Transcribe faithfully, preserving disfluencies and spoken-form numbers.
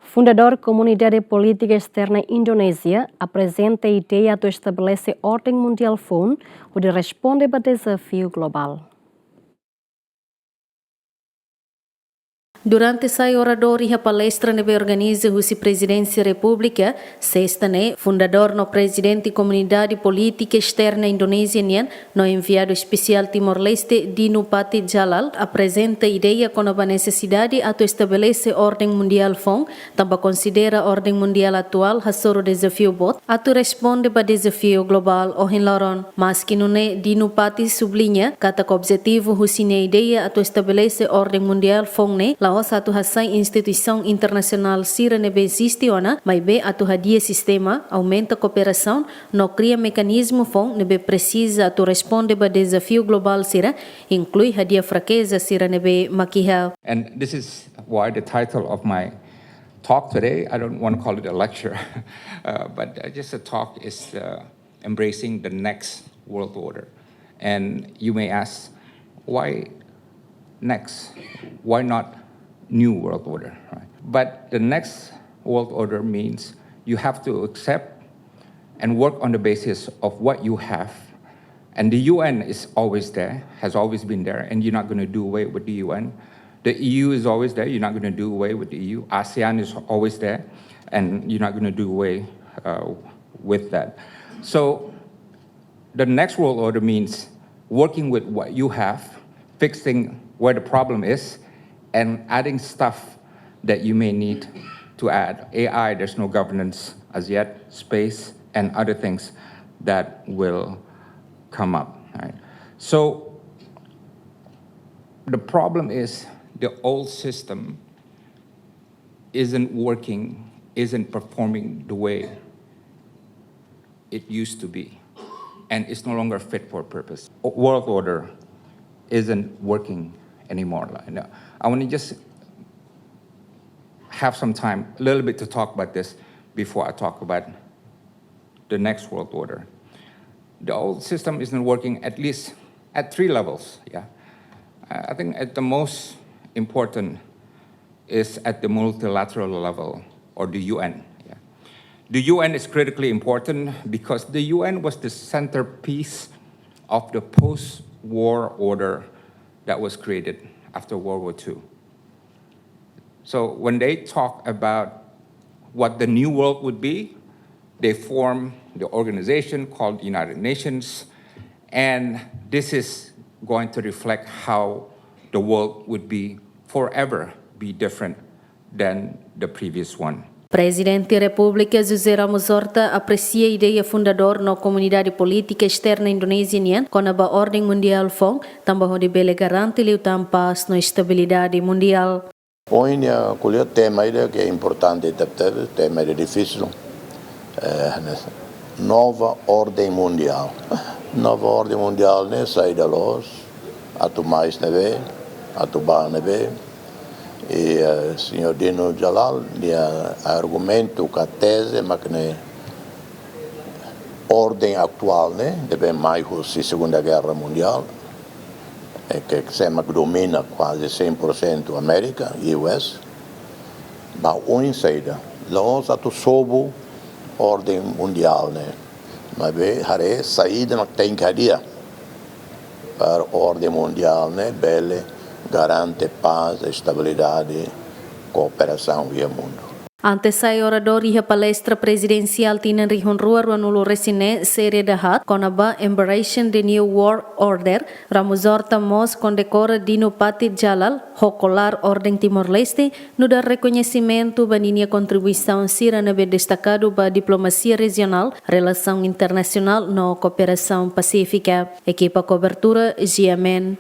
Fundadór Komunidade Polítika Esterna Indonézia aprezenta ideia atu estabelese orden mundiál foun hodi responde ba dezafiu globál. Durante sai oradór iha palestra ne'ebé organiza husi Prezidénsia Repúblika, sesta ne'e, fundadór no prezidente Komunidade Polítika Esterna Indonézia nian no enviadu espesiál Timor-Leste, Dino Pathy Jalal, aprezenta ideia kona-ba nesesidade atu estabelese orden mundiál foun, tanba konsidera orden mundiál atuál hasoru dezafiu boot atu responde ba dezafiu globál ohin loron. Maski nune'e, Dino Pathy subliña katak objetivu husi nia ideia atu estabelese orden mundiál foun ne'e la'ós atu hasai instituisaun internasionál sira ne'ebé eziste ona, maibé atu hadi'a sistema, aumenta kooperasaun, no kria mekanizmu foun ne'ebé presiza atu responde ba dezafiu globál sira, inklui hadi'a frakeza sira ne'ebé mak iha. And this is why the title of my talk today, I don't want to call it a lecture, uh, but uh, just a talk, is uh, embracing the next world order. And you may ask, why next? Why not new world order? Right? But the next world order means you have to accept and work on the basis of what you have. And the U N is always there, has always been there, and you're not going to do away with the U N. The E U is always there, you're not going to do away with the E U. ASEAN is always there, and you're not going to do away uh, with that. So the next world order means working with what you have, fixing where the problem is, and adding stuff that you may need to add. A I, there's no governance as yet, space, and other things that will come up. Right? So the problem is the old system isn't working, isn't performing the way it used to be, and it's no longer fit for purpose. O-, world order isn't working anymore. Like, no. I want to just have some time, a little bit, to talk about this before I talk about the next world order. The old system isn't working, at least at three levels. Yeah, I I think at the most important is at the multilateral level, or the U N. Yeah. The U N is critically important because the U N was the centerpiece of the post-war order that was created after World War Two. So when they talk about what the new world would be, they form the organization called United Nations, and this is going to reflect how the world would be forever be different than the previous one. Prezidente Repúblika José Ramos Horta apresia ideia fundadór no Komunidade Polítika Esterna Indonézia nian kona-ba orden mundiál foun, tanba hodi bele garante liután pás no estabilidade mundiál. Ohin nia ko'alia tema ida ke importante tebetebes, tema ida difisil. Eh, nova orden mundiál. Nova orden mundiál ne'e saida loos, atu mais ne'ebé, atu ba ne'ebé. I, eh, señór Dino Jalal, nia argumentu ka teze mak ne'e orden atuál ne'e, ne'ebé mai husi Segunda Guerra Mundiál, eh, ke se mak domina kuaze cem por cento Amérika, U S, ba oin saida, la'ós atu sobu orden mundiál ne'e, maibé haree saida mak tenke hadi'a para orden mundiál ne'e bele garante pás, estabilidade, kooperasaun iha mundu. Ante sai oradór iha palestra prezidensiál tinan rihun rua ruanulu resin neen, série dahaat, kona-ba Embracing the New World Order, Ramos Horta mós kondekora Dino Pathy Jalal ho kolar Orden Timor-Leste, nu'udar rekoñesimentu ba ninia kontribuisaun sira ne'ebé destakadu ba diplomasia rejionál, relasaun internasionál no kooperasaun pasífika. Ekipa kobertura, G M N.